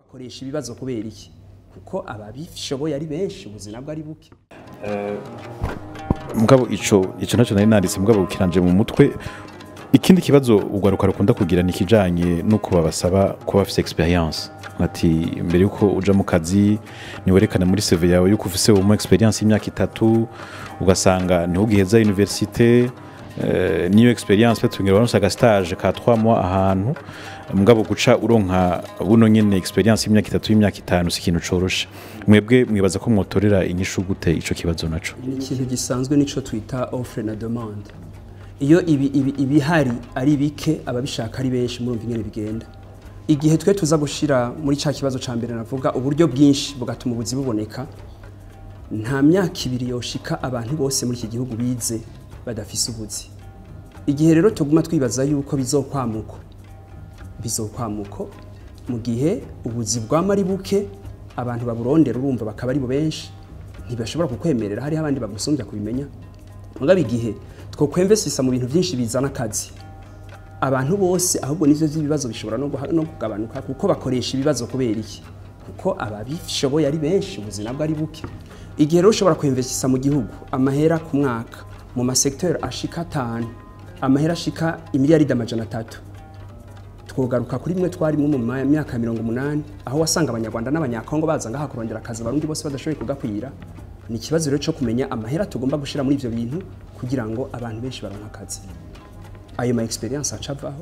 Bakoresha ibibazo kubera iki? Kuko ababishoboye ari benshi, ubuzima bwo ari buke. Mugabo ico naco nari nanditse, mugabo kiranje mu mutwe. Ikindi kibazo urwaruka rukunda kugira ni ikijanye nuko babasaba kuba bafise expérience, ati mbere yuko uja mu kazi niwerekane muri CV yawe yuko ufise umu expérience y'imyaka 3, ugasanga niho ugiheza université, niyo expérience peut ngira baronse aga stage ka 3 mois ahantu, mugabo guca uronka buno nyene expérience y'imyaka 3, y'imyaka 5 si ikintu coroshe. Mwebwe mwibaza ko mwotorera inyishu gute ico kibazo naco? Ni ikintu gisanzwe, nico twita offre na demande. Iyo ibi ibihari ari bike, ababishaka ari benshi, murumva ingene bigenda. Igihe twe tuza gushira muri ca kibazo ca mbere navuga, uburyo bwinshi bugatuma ubuzi buboneka, nta myaka 2 yoshika abantu bose muri iki gihugu bize badafise ubuzi. Igihe rero tuguma twibaza yuko bizokwamuko mu gihe ubuzi bwama ari buke, abantu baburondera urumva bakaba ari bo benshi, ntibashobora kukwemerera, hariho abandi bagusumbya kubimenya. Mugabo igihe twokwemvesisa mu bintu byinshi bizana akazi abantu bose, ahubwo nivyo vy'ibibazo bishobora no kugabanuka, kuko bakoresha ibibazo kubera iki? Kuko ababishoboye ari benshi, ubuzima bwo ari buke. Igihe rero ushobora kwemvesisa mu gihugu amahera ku mwaka mu ma secteur ashika 5, amahera ashika imiliyaridi 300, twogaruka kuri mwe twari mu myaka 80, aho wasanga abanyarwanda n'abanyakongo baza ngaha kurondera akazi, abarundi bose badashoboye kugakwira. Ni ikibazo rero cyo kumenya amahera tugomba gushira muri ivyo bintu kugira ngo abantu benshi baronke akazi, ayo ma expérience acavaho.